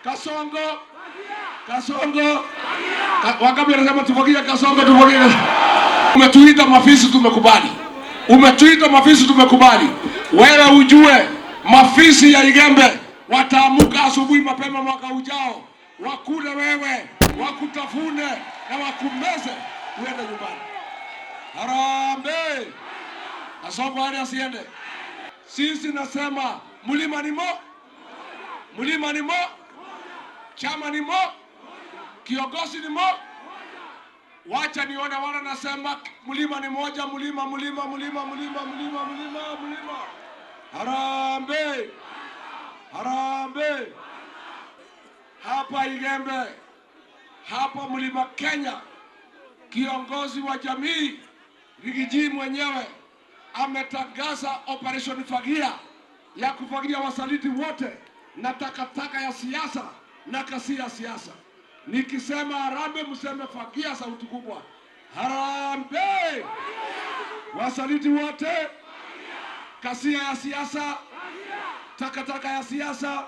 Kasongo, Kasongo. Wangapi wanasema tufagie Kasongo, tufagie? Umetuita mafisi, tumekubali. Umetuita mafisi, tumekubali. Wewe ujue mafisi ya Igembe wataamuka asubuhi mapema mwaka ujao, wakule wewe, wakutafune na wakumeze, uende nyumbani. Harambee! Kasongo aende asiende? Sisi nasema mlima ni mo, mlima ni mo, chama ni mo, kiongozi ni mo. Wacha nione wale nasema mlima ni moja, mlima, mlima, mlima, mlima, mlima, mlima, mlima. Harambee! Harambee! Hapa Igembe, hapa Mlima Kenya, kiongozi wa jamii Riggy G mwenyewe ametangaza Operation Fagia ya kufagia wasaliti wote na takataka ya siasa na kasi ya siasa. Nikisema harambee, mseme fagia sauti kubwa. Harambee! Wasaliti wote, kasia ya siasa, takataka ya siasa.